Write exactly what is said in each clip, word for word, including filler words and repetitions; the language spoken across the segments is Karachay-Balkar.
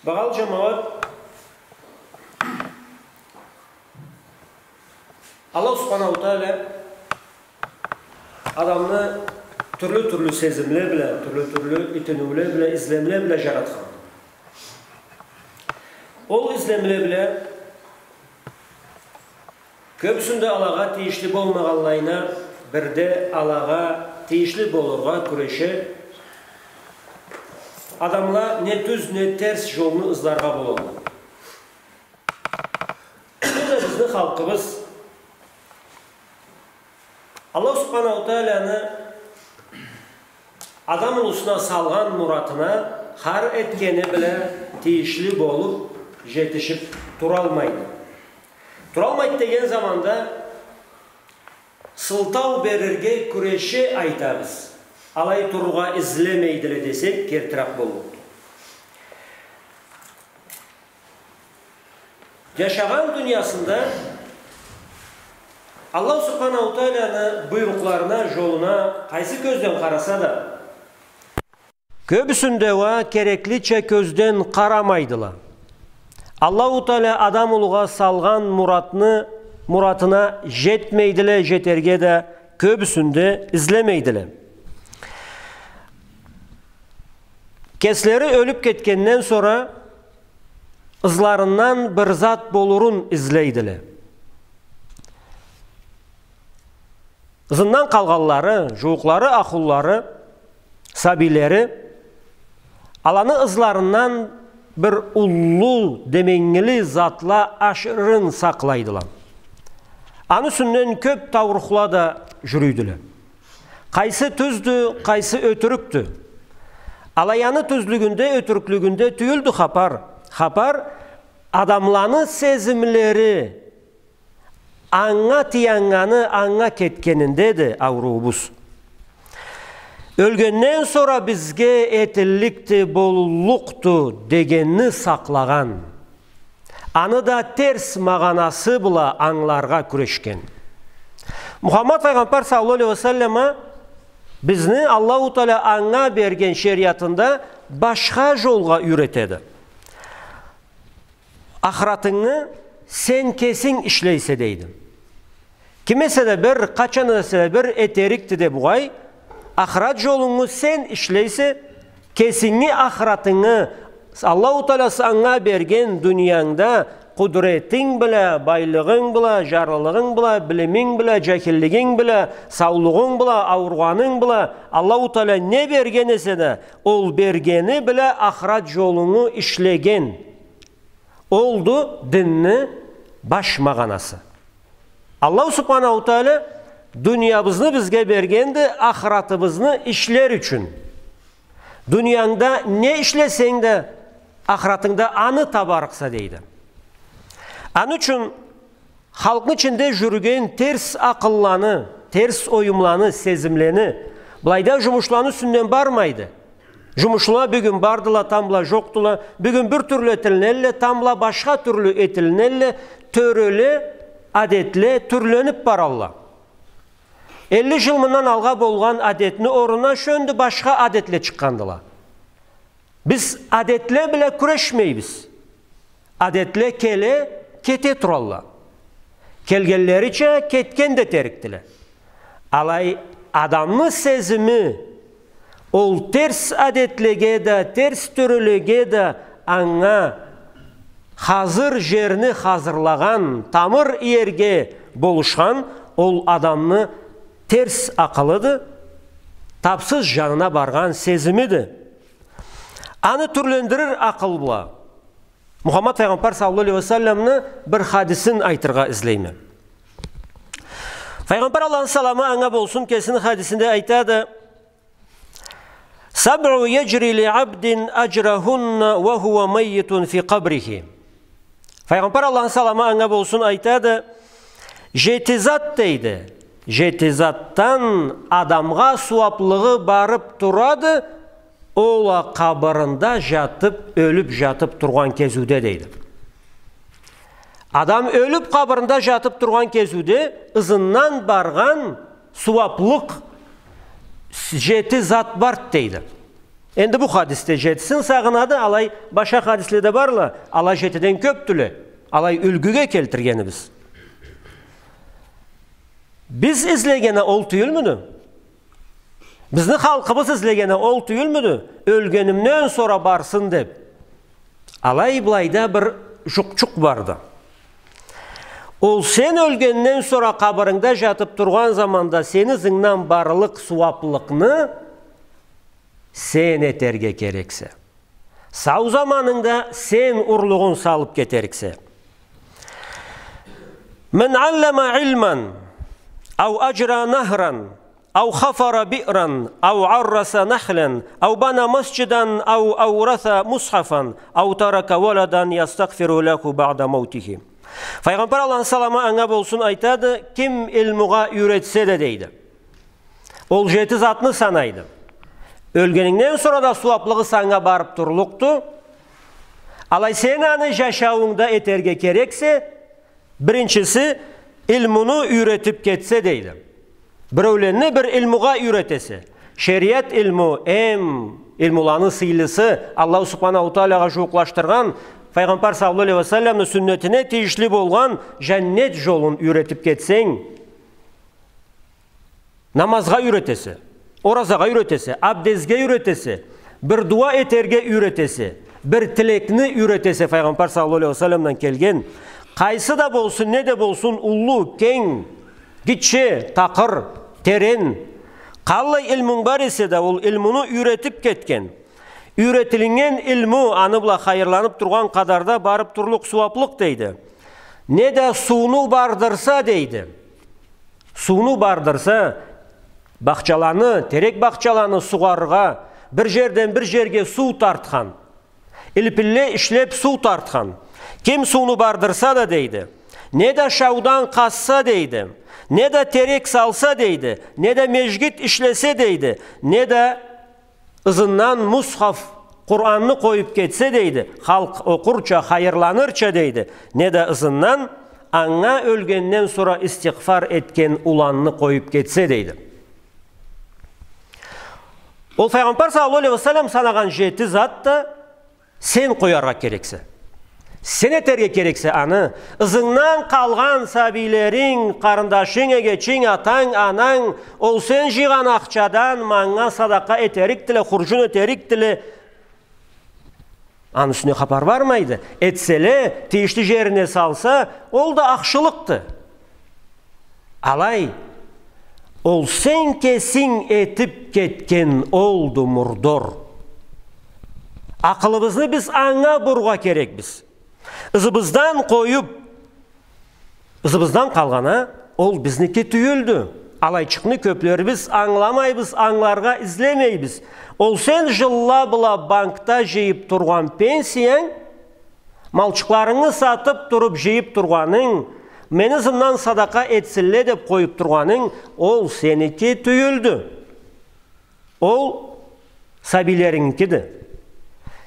Багъалы джамауат, Аллах Субханаху Тааля адамны тюрлю-тюрлю сезимле бла, тюрлю-тюрлю итиниуле бла, излемле бла джаратхан. Ол излемле бла кёбюсюнде алагъа тийишли болмагъанлайына, бирде алагъа тийишли болургъа кюреше, адамла не тюз, не терс джолну ызларгъа болалла. Бу да бизни халкъыбыз Аллах Субханаху Тааляны адам улусуна салгъан муратына хар этгени бла тийишли болуп, джетишип туралмайды. Туралмайды деген заманда сылтау берирге кюреше, айтабыз. Алай турургъа излемейдиле десек, кертиракъ боллукъду. Джашагъан дуниясында Аллах Субханаху Тааляны буйрукъларына, джолуна къайсы кёзден къараса да, кёбюсюнде уа кереклича кёзден къарамайдыла. Аллаху Тааля адам улугъа салгъан муратны, муратына джетмейдиле, джетерге да кёбюсюнде излемейдиле. Кеслери ёлюп кетгенден сора ызларындан бир зат болурун излейдиле. Ызындан къалгъанлары, джууукълары, ахлулары, сабийлери, аланы ызларындан бир уллу, деменгили затла ашырын сакълайдыла. Аны юсюнден кёп таурухла да джюрюйдюле. Къайсы тюздю, къайсы ётюрюкдю? Алай аны тюзлюгюнде, ётюрюклюгюнде тюйюлдю хапар. Хапар адамланы сезимлери анга тыяннганы, анга кетгениндеди ауруубуз. Ёлгенден сора бизге этилликди, боллукъду дегенни сакълагъан. Аны да терс магъанасы бла ангыларгъа кюрешген. Мухаммад файгъамбар саллаллаху алейхи ва саллама бизни Аллаху Тааля анга берген шериатында башха джолгъа юйретеди. Ахыратынгы сен кесинг ишлейсе, дейди. Ким эсе да бир, къачан эсе да бир этерикди да бугъай, ахырат джолунгу сен ишлейсе, кесинги ахыратынгы, Аллаху Тааля санга берген дуниянгда къудуретинг бла, байлыгъынг бла, джарлылыгъынг бла, билиминг бла, джахиллигинг бла, саулугъунг бла, ауругъанынг бла, Аллаху Тааля не берген эсе да, ол бергени бла ахырат джолунгу ишлеген. Олду динни баш магъанасы. Аллаху Субханаху Тааля дуниябызны бизге бергенди, ахыратыбызны ишлер ючюн. Дуниянгда не ишлесенг да, ахыратынгда аны табарыкъса, дейди. Аны ючюн халкъны ичинде джюрюген терс акъылланы, терс оюмланы, сезимлени, былайда джумушланы юсюнден бармайды. Джумушла бюгюн бардыла, тамбла джокъдула, бюгюн бир тюрлю этилинелле, тамбла башха тюрлю этилинелле, тёреле, адетле тюрленип баралла. Элли джыл мындан алгъа болгъан адетни орнуна шёндю башха адетле чыкъгъандыла. Биз адетле бла кюрешмейбиз. Адетле келе, кете туралла. Келгенлерича кетген да этерикдиле. Алай адамны сезими ол терс адетлеге да, терс тёрелеге да анга хазыр джерни хазырлагъан, тамыр иерге болушхан ол адамны терс акъылыды, тапсыз джанына баргъан сезимиди. Аны тюрлендирир акъыл бла Мухаммад файгъамбар саллаллаху алейхи ва салламны бир хадисин айтыргъа излейме. Файгъамбар, Аллахны саламы анга болсун, кесини хадисинде айтады: «Сабъу яджри ли абдин аджрахунна ва хува маййитун фи къабрихи». Файгъамбар, Аллахны саламы анга болсун, айтады: «Джети зат, — дейди, — джети затдан адамгъа сууаплыгъы барып турады, ол а къабырында джатып, ёлюп джатып тургъан кезиуде», — дейди. Адам ёлюп, къабырында джатып тургъан кезиуде ызындан баргъан сууаплыкъ с-, джети зат барды, дейди. Энди бу хадисде жетисин сагъынады, алай башха хадисле да барла, ала жетиден кёпдюле, алай юлгюге келтиргенибиз. Биз излегени ол тюйюлмюдю? Бизни халкъыбыз излегени ол тюйюлмюдю? Ёлгенимден сора барсын деп. Алай былайда бир жукъчукъ барды. Ол сен ёлгенден сора къабырынгда жатып тургъан заманда сени ызынгдан барлыкъ сууаплыкъны сен этерге керексе. Сау заманынгда сен урлугъун салып кетериксе. من علم علما أو أجرى نهرا أو حفر بئرا أو عرس نخلا أو بنى مسجدا أو أورث مصحفا أو ترك ولدا يستغفر له بعد موته. Файгъамбар, Аллахны саламы анга болсун, айтады, ким илмугъа юйретсе да, дейди. Ол жети затны санайды. Ёлгенингден сора да сууаплыгъы санга барып турлукъду. Алай сен аны жашауунгда этерге керексе, биринчиси, илмуну юйретип кетсе, дейди. Биреуленни бир илмугъа юйретесе. Шериат илму эм илмуланы сыйлысы, Аллаху Субханаху Таалагъа жууукълашдыргъан, Файгъамбар саллаллаху алейхи ва салламны сюннетине тийишли болгъан жаннет жолун юйретип кетсенг, намазгъа юйретесе, оразагъа юйретесе, абдезге юйретесе, бир дуа этерге юйретесе, бир тилекни юйретесе, Файгъамбар саллаллаху алейхи ва салламдан келген, къайсы да болсун, не да болсун, уллу, кенг, гитче, такъыр, терен, къаллай илмунг бар эсе да, ол илмуну юйретип кетген. Юйретилиннген илму аны бла хайырланып тургъан къадарда барып турлукъ сууаплыкъ, дейди. Не да сууну бардырса, дейди. Сууну бардырса, бахчаланы, терек бахчаланы сугъарыргъа, бир жерден бир жерге суу тартхан, илпинле ишлеп суу тартхан. Ким сууну бардырса да, дейди, не да шаудан къазса, дейди, не да терек салса, дейди, не да межгит ишлесе, дейди, не да ызындан мусхаф, Къуранны къоюп кетсе, дейди, халкъ окъурча, хайырланырча, дейди, не да ызындан анга ёлгенден сора истигъфар этген уланны къоюп кетсе, дейди. Ол Файгъамбар саллаллаху алейхи ва саллам санагъан жети зат да сен къояргъа керексе. Сен этерге керексе аны, ызынгдан къалгъан сабийлеринг, къарындашынг, эгечинг, атанг, ананг, ол сен жыйгъан ахчадан манга садакъа этерикдиле, хуржун этерикдиле. Аны юсюне хапар бармайды. Этселе, тийишли жерине салса, ол да ахшылыкъды. Алай, ол сен кесинг этип кетген олду мурдор. Акъылыбызны биз анга бурургъа керекбиз. Ызыбыздан къоюп, ызыбыздан къалгъан а, ол бизники тюйюлдю. Алайчыкъны кёплерибиз ангыламайбыз, ангыларгъа излемейбиз. Ол сен жылла бла банкда жыйып тургъан пенсиянг, малчыкъларынгы сатып туруп жыйып тургъанынг, мени ызымдан садакъа этсинле деп къоюп тургъанынг, ол сеники тюйюлдю. Ол сабийлерингикиди.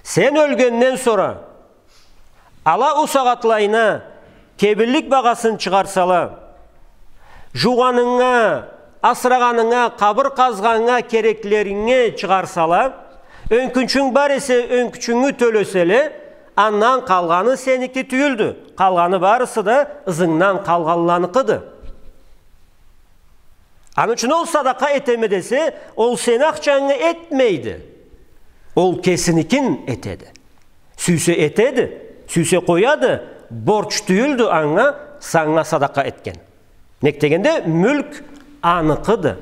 Сен ёлгенден сора, ала ол сагъатлайына кебинлик багъасын чыгъарсала, жуугъанынга, асырагъанынга, къабыр къазгъанынга, кереклеринге чыгъарсала, ёнкючюнг бар эсе, ёнкючюнгю тёлеселе, андан къалгъаны сеники тюйюлдю. Къалгъаны барысы да ызынгдан къалгъанланыкъыды. Аны ючюн ол садакъа этеме десе, ол сени ахчангы этмейди. Ол кесиникин этеди. Сюйсе этеди, сюйсе къояды, борч тюйюлдю анга, санга садакъа этген. Нек дегенде, мюлк аныкъыды.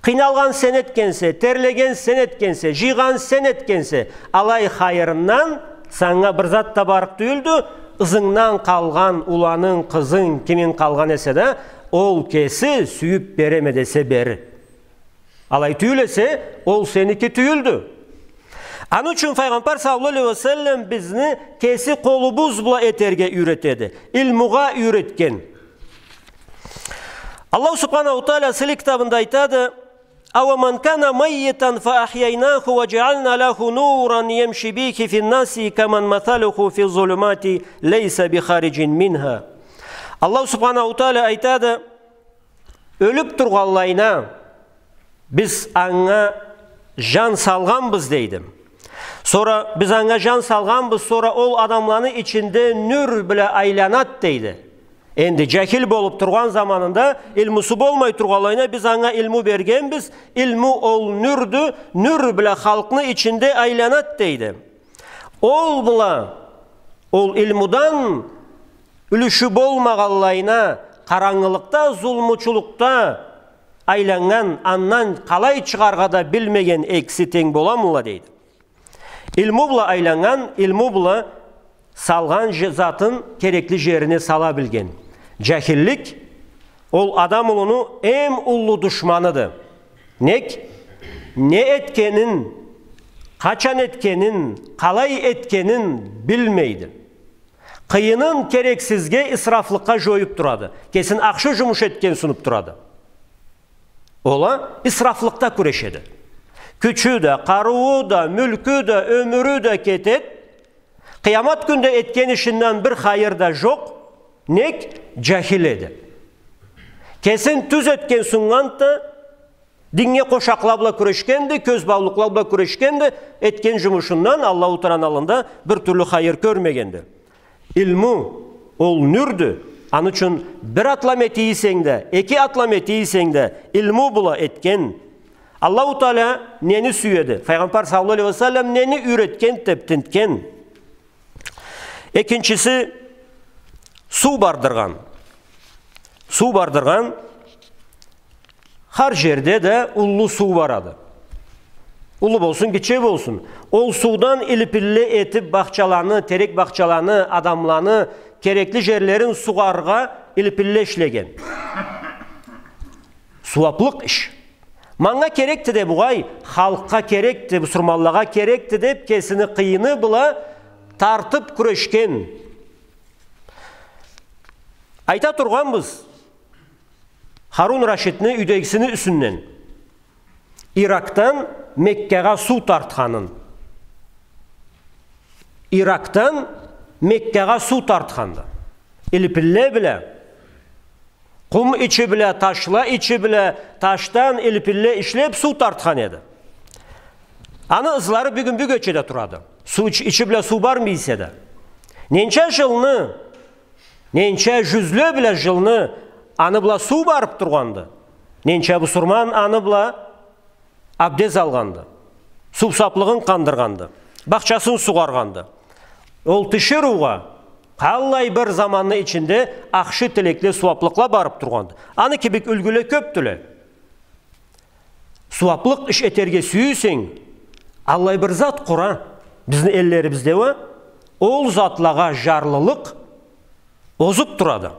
Къыйналгъан сен этгенсе, терлеген сен этгенсе, жыйгъан сен этгенсе, алай хайырындан санга бир зат да барыкъ тюйюлдю, ызынгдан къалгъан уланынг, къызынг, киминг къалгъан эсе да, ол кеси сюйюп береме десе, бери. Алай тюйюл эсе, ол сеники тюйюлдю. Аны ючюн Файгъамбар саллаллаху алейхи ва саллам бизни кеси къолубуз бла этерге юйретеди. Илмугъа юйретген. Аллаху Субханаху Тааля сыйлы китабында айтады: أومن كان ميتا فأحييناه وجعلنا له نورا يمشي به في الناس كمن مثله في الظلمات ليس بخارج منها. Аллаху Субханаху Тааля айтады, ёлюп тургъанлайына биз анга жан салгъанбыз, дейди. Сора биз анга жан салгъанбыз, сора ол адамланы ичинде нюр бла айланат, дейди. Энди жахил болуп тургъан заманында, илмусу болмай тургъанлайына биз анга илму бергенбиз. Илму ол нюрдю, нюр бла халкъны ичинде айланат, дейди. Ол бла, ол илмудан юлюшю болмагъанлайына, къарангылыкъда, зулмучулукъда айланнган, андан къалай чыгъаргъа да билмеген экиси тенг боламыла, дейди. Илму бла айланнган, илму бла салгъан же-, затын керекли жерине сала билген. Жахиллик ол адам улуну эм уллу душманыды. Нек? Не этгенин, къачан этгенин, къалай этгенин билмейди. Къыйынын керексизге, исрафлыкъгъа жоюп турады. Кесин ахшы жумуш этген сунуп турады. Ол а исрафлыкъда кюрешеди. Кючю да, къарыуу да, мюлкю да, ёмюрю да кетед. Къыямат кюнде этген ишинден бир хайыр да жокъ. Нек? Жахил эди. Кесин тюз этген суннганд да, диннге къошакъла бла кюрешгенди, кёзбаулукъла бла кюрешгенди, этген жумушундан Аллаху Тааланы аллында бир тюрлю хайыр кёрмегенди. Илму, ол нюрдю. Аны ючюн бир атлам эте эсенг да, эки атлам эте эсенг да, илму бла этген. Аллаху Таала нени сюеди? Файгъамбар саллаллаху алейхи ва саллам нени юйретген, тепсинтген? Экинчиси, суу бардыргъан. Суу бардыргъан. Хар жерде да уллу суу барады. Уллу болсун, гитче болсун. Ол суудан илпилле этип бахчаланы, терек бахчаланы, адамланы, керекли жерлерин сугъаргъа илпилле ишлеген. Сууаплыкъ иш. Манга керекди деп угъай, халкъгъа керекди, бусурманлагъа керекди деп, кесини къыйыны бла тартып кюрешген. Айта тургъанбыз Харун Рашидни юйдегисини юсюнден. Иракдан Меккагъа суу тартханын. Иракдан Меккагъа суу тартханды. Илпилле бла, къум ичи бла, ташла ичи бла, ташдан илпилле ишлеп суу тартхан эди. Аны ызлары бюгюн бюгече да турады. Суу ич-, ичи бла суу бармай эсе да. Ненча жылны, ненча жюзле бла жылны аны бла суу барып тургъанды. Ненча бусурман аны бла абдез алгъанды. Суусаплыгъын къандыргъанды. Бахчасын сугъаргъанды. Ол тиширыугъа къаллай бир заманны ичинде ахшы тилекле, сууаплыкъла барып тургъанды. Аны кибик юлгюле кёпдюле. Сууаплыкъ иш этерге сюйсенг, аллай бир зат къура. Бизни эллерибизде уа ол затлагъа жарлылыкъ озуп турады.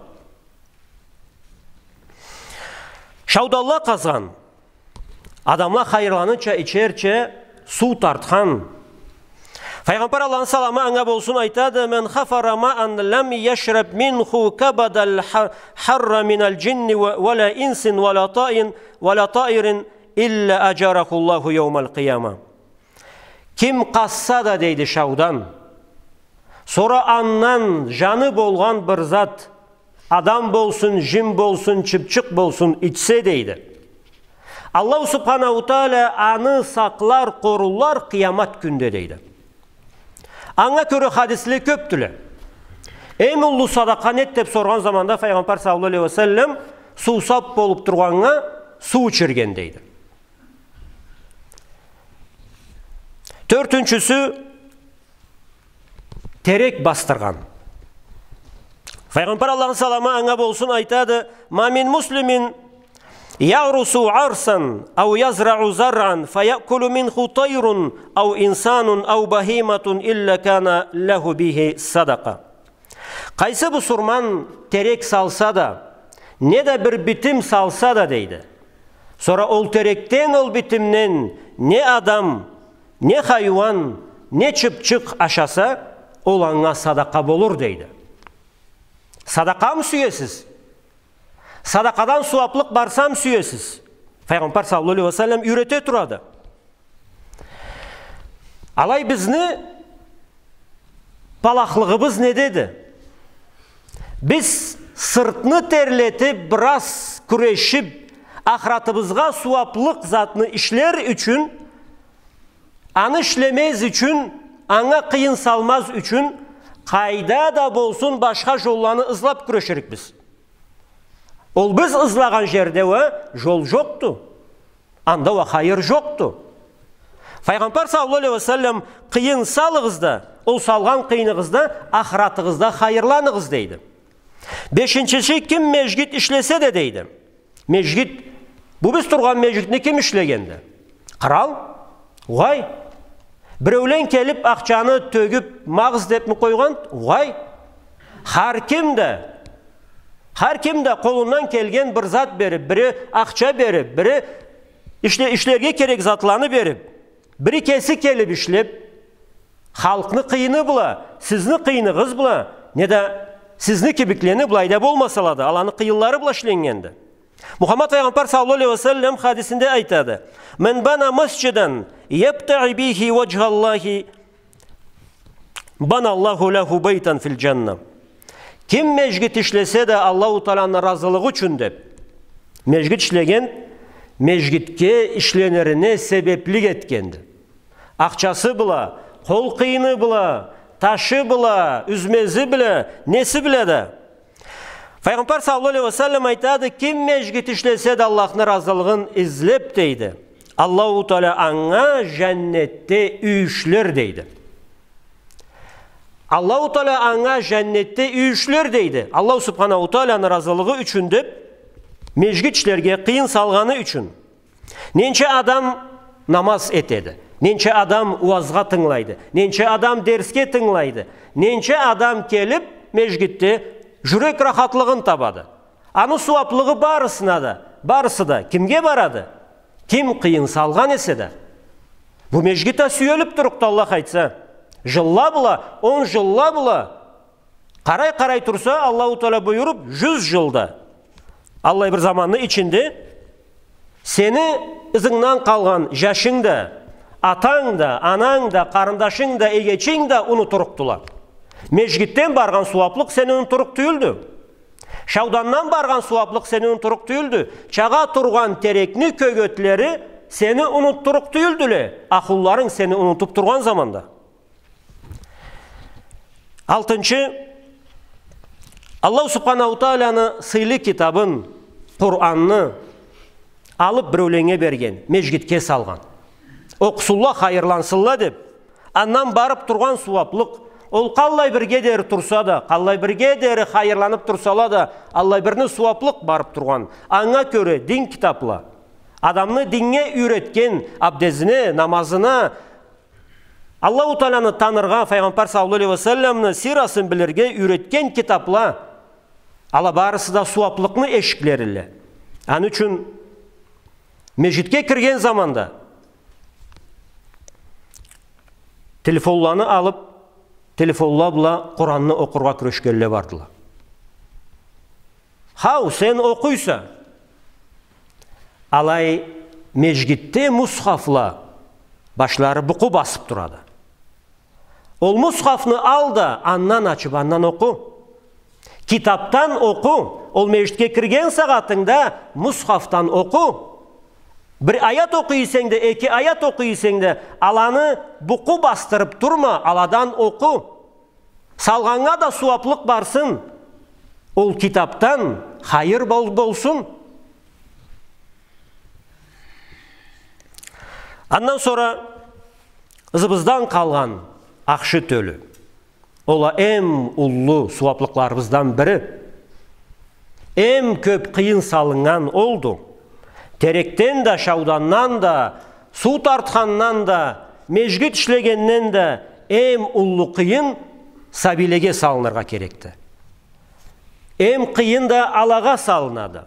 Шауданла къазгъан. Адамла хайырланырча, ичерча суу тартхан. Файгъамбар, Аллахны саламы анга болсун, айтады: «من خفر ماء لم يشرب منه كبد الح-، حر من الجن و-، ولا إنس ولا طائر، ولا طائر إلا أجاره الله يوم القيامة». Ким къазса да, дейди, шаудан, сора андан жаны болгъан бир зат, адам болсун, жин болсун, чыпчыкъ болсун, ичсе, дейди, Аллаху Субханаху Таала аны сакълар, къоруулар къыямат кюнде, дейди. Анга кёре хадисле кёпдюле. Эм уллу садакъа неди деп соргъан заманда Файгъамбар саллаллаху алейхи ва саллам суусап болуп тургъаннга суу ичирген, дейди. Тёртюнчюсю, терек бастыргъан. Файгъамбар, Аллахны саламы анга болсун, айтады: «ما من مسلم يغرس غرسا أو يزرع زرعا فيأكل منه طير أو إنسان أو بهيمة إلا كان له به صدقة». Къайсы бусурман терек салса да, неда бир битим салса да, дейди, сора ол терекден, ол битимден не адам, не хайуан, не чыпчыкъ ашаса, ол анга садакъа болур, дейди. Садакъамы сюесиз? Садакъадан сууаплыкъ барсамы сюесиз? Файгъамбар саллаллаху алейхи ва саллам юйрете турады. Алай бизни палахлыгъыбыз недеди? Биз сыртны терлетип, бир аз кюрешип, ахыратыбызгъа сууаплыкъ затны ишлер ючюн Аны ишлемез ючюн, анга къыйын салмаз ючюн, къайда да болсун, башха жолланы ызлап кюреширикбиз. Ол биз ызлагъан жерде уа жол жокъду. Анда уа хайыр жокъду. Файгъамбар саллаллаху алейхи ва саллам: «Къыйын салыгъыз да, ол салгъан къыйыныгъызда ахыратыгъызда хайырланыгъыз», — дейди. Бешинчиси, ким межгит ишлесе да, дейди. Межгит, бу биз тургъан межгитни ким ишлегенди? Кърал? Угъай. Биреулен келип, ахчаны тёгюп, магъыз депми къойгъан? Угъай. Хар ким да, хар ким да къолундан келген бир зат берип, бири ахча берип, бири ишле-, ишлерге керек затланы берип, бири кеси келип ишлеп, халкъны къыйыны бла, сизни къыйыныгъыз бла, неда сизни кибиклени былайда болмасала да, аланы къыйынлары бла ишленнгенди. Мухаммад файгъамбар саллаллаху алейхи ва саллам хадисинде айтады: «Ман бана масжидан ябтагъи бихи важхаллахи, бана Аллаху лаху байтан фил жанна». Ким межгит ишлесе да Аллаху Тааланы разылыгъы ючюн деп, межгит ишлеген, межгитге ишленирине себеплик этгенди. Ахчасы бла, къол къыйыны бла, ташы бла, юзмези бла, неси бла да. Файгъамбар саллаллаху алейхи ва саллам айтады: «Ким межгит ишлесе да Аллахны разылыгъын излеп, — дейди, — Аллаху Таала анга жаннетде юй ишлер», — дейди. Аллаху Таала анга жаннетде юй ишлер, дейди. Аллаху Субханаху Тааланы разылыгъы ючюн деп, межгит ишлерге къыйын салгъаны ючюн. Ненча адам намаз этеди, ненча адам уазгъа тынгылайды, ненча адам дерсге тынгылайды, ненча адам келип межгитде жюрек рахатлыгъын табады. Аны сууаплыгъы барысына да, барысы да кимге барады? Ким къыйын салгъан эсе да. Бу межгит а сюелип турукъду, Аллах айтса. Жылла бла, он жылла бла. Къарай-къарай турса, Аллаху Таала буюруп, жюз жылда. Аллай бир заманны ичинде сени ызынгдан къалгъан жашынг да, атанг да, ананг да, къарындашынг да, эгечинг да унутурукъдула. Межгитден баргъан сууаплыкъ сени унутурукъ тюйюлдю. Шаудандан баргъан сууаплыкъ сени унутурукъ тюйюлдю. Чагъа тургъан терекни кёгетлери сени унутурукъ тюйюлдюле. Ахлуларынг сени унутуп тургъан заманда. Алтынчы, Аллаху Субханаху Тааланы сыйлы китабын, Къуранны алып биреуленнге берген, межгитге салгъан. Окъусунла, хайырлансынла деп, андан барып тургъан сууаплыкъ, ол къаллай бирге дери турса да, къаллай бирге дери хайырланып турсала да, аллай бирни сууаплыкъ барып тургъан. Анга кёре дин китапла, адамны диннге юйретген, абдезине, намазына, Аллаху Тааланы таныргъа, Файгъамбар саллаллаху алейхи ва салламны сирасын билирге юйретген китапла, ала барысы да сууаплыкъны эшиклериле. Аны ючюн межгитге кирген заманда телефонланы алып, телефонла бла Къуранны окъургъа кюрешгенле бардыла. Хау, сен окъуйса. Алай межгитде мусхафла башлары букъу басып турады. Ол мусхафны ал да, андан ачып, андан окъу. Китапдан окъу. Ол межгитге кирген сагъатынгда мусхафдан окъу. Бир аят окъуй эсенг да, эки аят окъуй эсенг да, аланы букъу бастырып турма, аладан окъу. Салгъаннга да сууаплыкъ барсын, ол китапдан хайыр бол-, болсун. Андан сора ызыбыздан къалгъан ахшы тёлю. Ол а эм уллу сууаплыкъларыбыздан бири. Эм кёп къыйын салыннган олду. Терекден да, шаудандан да, суу тартхандан да, межгит ишлегенден да эм уллу къыйын сабийлеге салыныргъа керекди. Эм къыйын да алагъа салынады.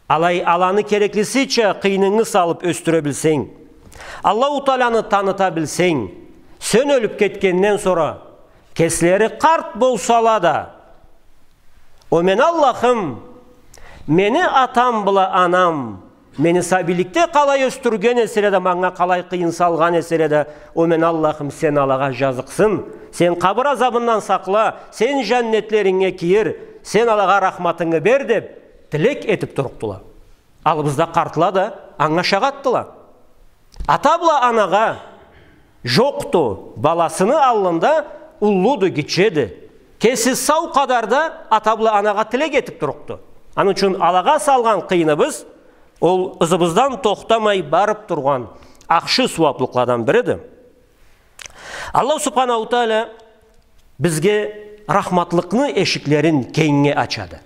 Алай аланы кереклисича къыйынынгы салып ёсдюре билсенг, Аллаху Тааланы таныта билсенг, сен ёлюп кетгенден сора, кеслери къарт болсала да, «О мени Аллахым, мени атам бла анам мени сабийликде къалай ёсдюрген эселе да, манга къалай къыйын салгъан эселе да, о мени Аллахым, сен алагъа жазыкъсын, сен къабыр азабындан сакъла, сен жаннетлеринге кийир, сен алагъа рахматынгы бер», — деп тилек этип турукъдула. Алыбызда къартла да анга шагъатдыла. Ата бла анагъа жокъду, баласыны аллында уллуду, гитчеди. Кеси сау къадарда ата бла анагъа тилек этип турукъду. Аны ючюн алагъа салгъан къыйыныбыз, ол ызыбыздан тохтамай барып тургъан ахшы сууаплыкъладан бириди. Аллаху Субханаху Тааля бизге рахматлыкъны эшиклерин кенгнге ачады.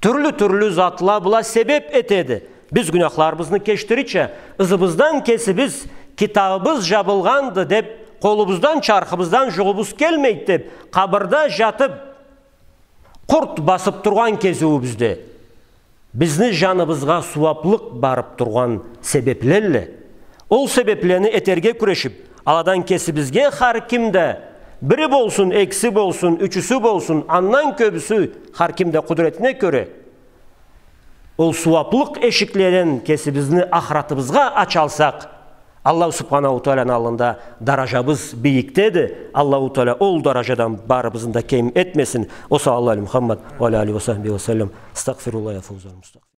Тюрлю-тюрлю затла бла себеп этеди. Биз гюнахларыбызны кечдирирча, ызыбыздан кесибиз, китабыбыз жабылгъанды деп, къолубуздан, чархыбыздан жугъубуз келмейди деп, къабырда жатып, къурт басып тургъан кезиуюбюзде, бизни жаныбызгъа сууаплыкъ барып тургъан себеплелле. Ол себеплени этерге кюрешип, аладан кесибизге хар ким да, бири болсун, экиси болсун, ючюсю болсун, андан кёбюсю, хар ким да къудуретине кёре, ол сууаплыкъ эшиклерин кесибизни ахыратыбызгъа ачалсакъ, Аллаху Субханаху Тааляны аллында даражабыз бийикдеди. Аллаху Тааля ол даражадан барыбызны да кем этмесин. Ва саллаллаху аля Мухаммад ва аля алихи ва сахбихи ва саллам. Астагъфируллах, я фаузал мустагъфирин.